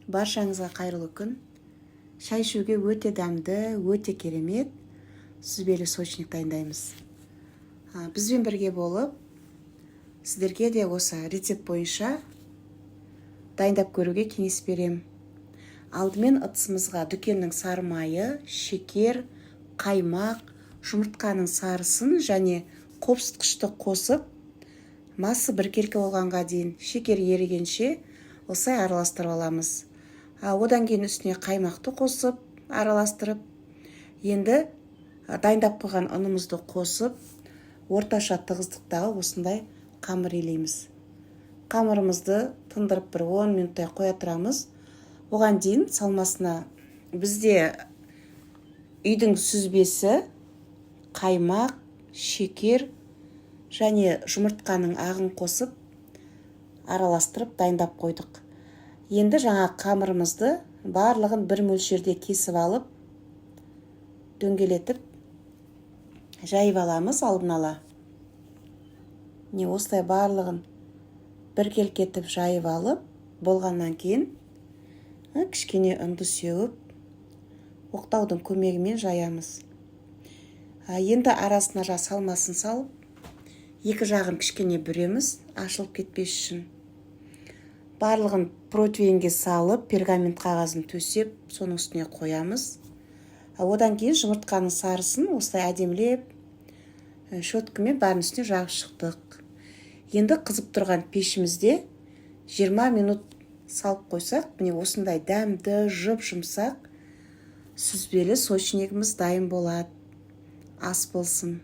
Баршаңызға қайырлы күн! Шай ішуге өте дәмді, өте керемет сүзбелі сочник дайындаймыз. Бізбен бірге болып, сіздерге де осы рецепт бойынша дайындап көруге кеңес берем. Алдымен ыдысымызға дүкеннің сары майы, шекер, қаймақ, жұмыртқаның сарысын және қопсытқышты қосып, масы біркелкі болғанға дейін, шекер ерігенше осылай араластырып аламыз. Одан кейін үстіне қаймақты қосып, араластырып, енді дайындап қойған ұнымызды қосып, орташа тығыздықтағы осындай қамыр илейміз. Қамырымызды тындырып, бір 10 минуттай қоя тұрамыз. Оған дейін салмасына бізде үйдің сүзбесі, қаймақ, шекер және жұмыртқаның ағын қосып, араластырып, дайындап қойдық. Енді жаңа қамырымызды барлығын бір мөлшерде кесіп алып, дөңгелетіп жайып аламыз. Алдын ала міне осылай барлығын біркелкі етіп жайып алып болғаннан кейін, кішкене ұнды сеуіп, оқтаудың көмегімен жаямыз. Енді арасына жаңа салмасын салып, екі жағын кішкене бүреміз, ашылып кетпес үшін. Барлығын противеньге салып, пергамент қағазын төсеп, соның үстіне қоямыз. Одан кейін жұмыртқаның сарысын осылай әдемілеп щеткамен бәрінің үстіне жағып шықтық. Енді қызып тұрған пешімізде 20 минут салып қойсақ, міне, осындай дәмді, жұп жұмсақ сүзбелі сочнигіміз дайын болады. Ас болсын!